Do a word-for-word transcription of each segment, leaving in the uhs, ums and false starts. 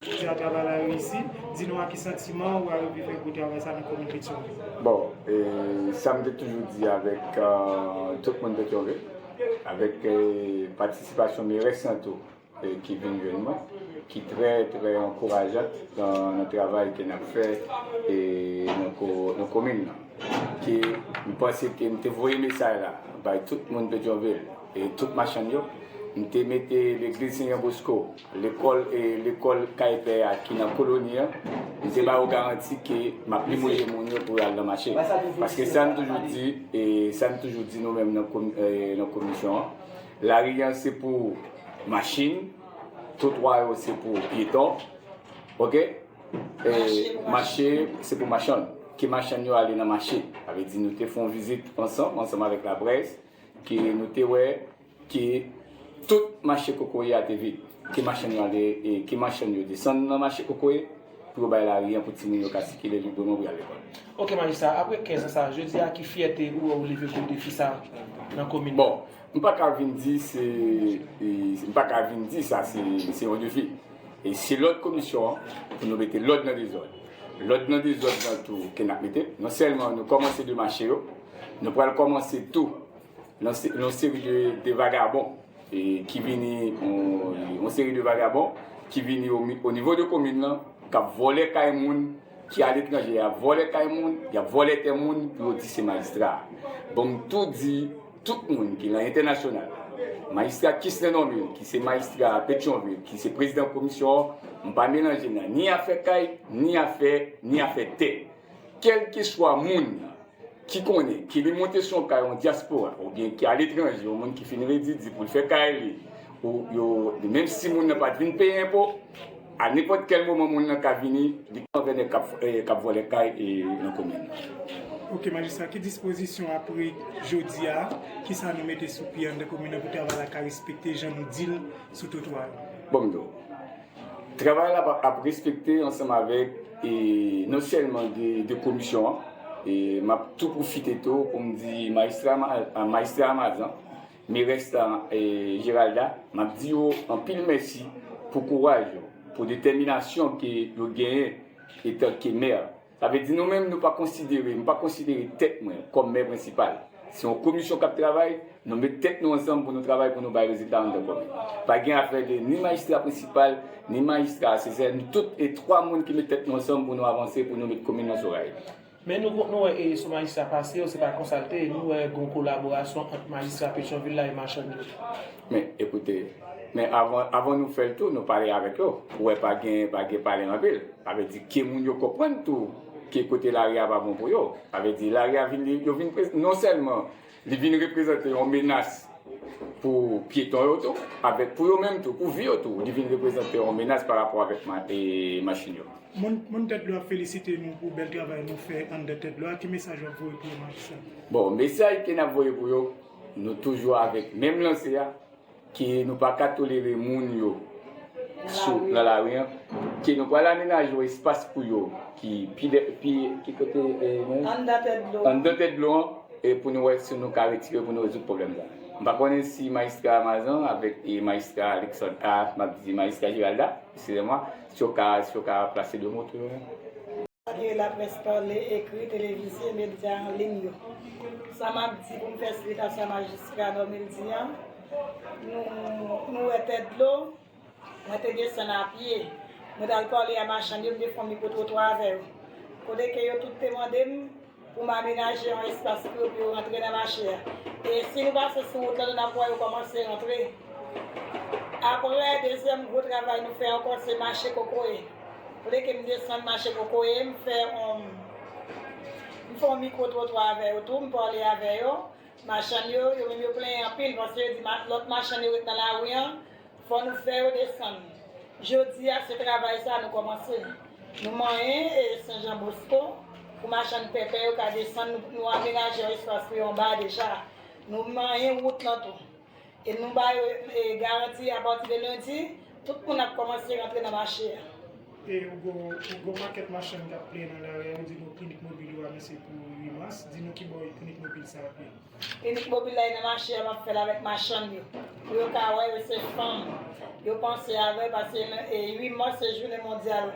Jodi a travay la reyisi, di nou a ki santiman ou arive fè gwo travay sa nan komin Petyonvil. Bon, e, sa m te toujou di avèk euh, tout moun Petyonvil, avèk euh, patisipasyon merès lan tou, e, ki vin jwenn mwen, ki trè trè ankourajan nan, nan travay ke n ap fè e, nan, ko, nan komin nan. Ke m panse ke m te voye mesaj la bay tout moun Petyonvil e tout machann yo. M te mete legliz Sen Jan Bosko, lekòl e lekòl Kay Pè a ki nan koloni an, m te ba yo garanti ke m ap limoje moun yo pou yo al nan mache. Paske sa n toujou di, e sa n toujou di nou menm nan, komi, e, nan komisyon an, lari an se pou machin, twotwa yo se pou pyeton, oke? E, mache se pou machann. Ke machann yo ale nan mache. Sa vle di nou te fè yon vizit ansanm, ansanm avèk laprès, ke nou te wè ke tout mache kokoye a te vid. Ke machann yo ale, e, ke machann yo desann nan mache kokoye pou yo bay lari an pou timoun yo ka sikile libreman pou y al lekòl. Ok, majistra, apre kenz an sa, jodi a ki fyète ou wè ou leve pou defi sa nan komin nan? Bon, m pa ka vin di se, e, m pa ka vin di sa se, se yon defi. E se lòd komisyon an pou nou mete lòd nan dezòd. Lòd nan dezòd nan tou ke n ap mete. Non sèlman nou kòmanse demache yo, nou pral kòmanse tou nan se- nan seri de, de vagabon e, ki vini, yon, yon seri de vagabon ki vini o, mi- o nivo de komin nan, k ap vòlè kay moun ki aletranje, y ap vòlè kay moun, y ap vòlè tè moun pou yo di se majistra. Bon, m tou di tout moun ki nan entènasyonal la, majistra Kisley Normil, ki se majistra Petyonvil, ki se prezidan komisyon an, m pa melanje nan ni afè kay, ni afè, ni afè tè. Kèlkeswa moun ki konnen ke li monte sou yon kay yon dyaspora oubyen ki aletranje, yon moun ki fin redi di pou l fè kay li, ou yo, menm si moun nan pa t vin peye enpo, a nenpòt kèl moman moun nan ka vini, li ka anvè nèg k ap, eh, k ap vòlè kay, eh, nan komin nan. Ok, majistra, ki dispozisyon apre jodi a, kisa nou mete sou pye anndan komin nan pou travay la ka respekte jan nou di l sou twotwa yo? Bon, m di w, travay la ap, ap respekte ansanm avèk, e, non sèlman de, de komisyon an, e m ap tou pwofite tou pou m di majistra, majistra Amazan, merès lan, e, Geralda, m ap di yo anpil mèsi pou kouraj yo, pou detèminasyon ke yo genyen etanke mè. Sa vle di nou menm nou pa konsidere, m pa konsidere tèt mwen kòm mè prensipal. Se yon komisyon k ap travay, nou met tèt nou ansanm pou nou travay pou nou bay rezilta anndan komin. Pa gen afè de ni majistra prensipal, ni majistra asesè, nou tout e twa moun ki met tèt nou ansanm pou nou avanse, pou nou met komin nan sou ray. Men nou, nou wè e sou majistra pase yo, se pa konsa l te ye, nou wè gen yon kolaborasyon ant majistra Petyonvil la e machann yo. Men, ekoute, men avan, avan nou fè l tou, nou pale avèk yo. Ou wè pa gen, pa gen pale anpil. Sa vle di ke moun yo konprann tou ke kote lari a pa bon pou yo. Sa vle di lari a vin, yo vin, non sèlman li vin reprezante yon menas pou pyeton yo tou, avèk pou yo menm tou, pou vi yo tou, li vin reprezante yon menas pa rapò avèk ma, e, machin yo. Moun, moun Tèt Dlo ap felisite nou pou bèl travay nou fè anndan Tèt Dlo a. Ki mesaj w ap voye pou yo, majistra? Bon, mesaj ke n ap voye pou yo, nou toujou avèk menm lanse a, ke nou pa ka tolere moun yo sou nan lari an, ke nou pral amenaje yon espas pou yo ki pi, pi ki kote, eh, anndan tèt dlo an, e pou nou wè si nou ka retire pou nou rezoud pwoblèm sa. M pa konnen si majistra Amazan avèk, e, majistra Alexandre, a, m ap di majistra Geralda, eskizè mwa, si yo ka, si yo ka plase de mo tou yo menm. Gen laprès pale, ekri, televize, medya an liy yo. Sa m ap di pou m fè swit a sa majistra Normil di an, nou, nou wè Tèt Dlo, mwen te desann a pye. Mwen t al pale a machann yo, m te fè yon mikwo twotwa avè yo. Kote ke yo tout te mande m pou m amenaje yon espas pou yo, pou yo rantre nan mache a. E si nou pase sou wout la, nou n ap wè yo kòmanse rantre. Apre, dezyèm gwo travay nou fè ankò, se mache kokoye. Kote ke m desann mache kokoye, m fè yon, m fè yon mikwo twotwa avè yo tou, m pale avè yo. Machann yo, yo menm yo plenyen anpil, paske yo di ma, lòt machann yo ret nan lari an, fò nou fè yo desann. Jodi a, se travay sa a nou kòmanse. Nou manyen, e, Sen Jan Bosko, pou machann pèpè yo ka desann, nou, nou amenaje yon espas pou yo anba a deja. Nou manyen wout lan tou. E nou ba yo, e, garanti apati de lendi, tout moun ap kòmanse rantre nan mache a. E yon gwo, yon gwo pakèt machann k ap plenyen nan lari a, yo di nou klinik mobil yo anonse pou uit mas. Di nou kibò klinik mobil sa ap ye. Klinik mobil la nan mache a, m ap fè l avèk machann yo. Pou yo ka wè yo se fanm. Yo panse avè l paske uit mas se jounen mondyal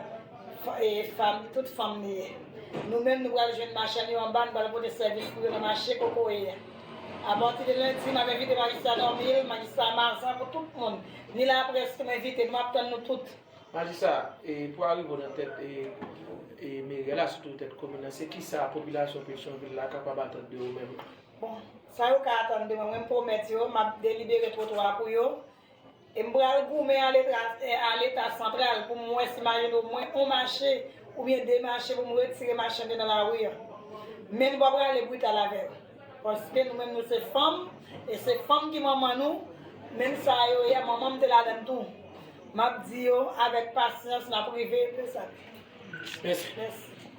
fanm, tout fanm li ye. Nou menm nou pral jwenn machann yo anba, nou pral pote sèvis pou yo nan mache kokoye a. Apati de lendi, m ap envite majistra Normil, majistra Mazan, pou tout moun. Ni laprès tou m envite, nou ap tann nou tout. Majistra, pou arive w nan tèt meri a la, sitou tèt komin nan, se kisa popilasyon Petyonvil la kapab atann de ou menm? Bon, sa yo ka atann de mwen, mwen m pwomèt yo, m ap delibere twotwa pou yo. E m pral goumen a Leta santral pou m wè si m a jwenn omwen yon mache oubyen de mache pou m retire machann yo nan lari a. Men nou pa prale brital avè yo. Paske nou menm nou se fanm, e se fanm ki manman nou, menm sa yo ye a, manman m te ladan l tou. M ap di yo, avèk pasyans, n ap rive pou sa. Mèsi.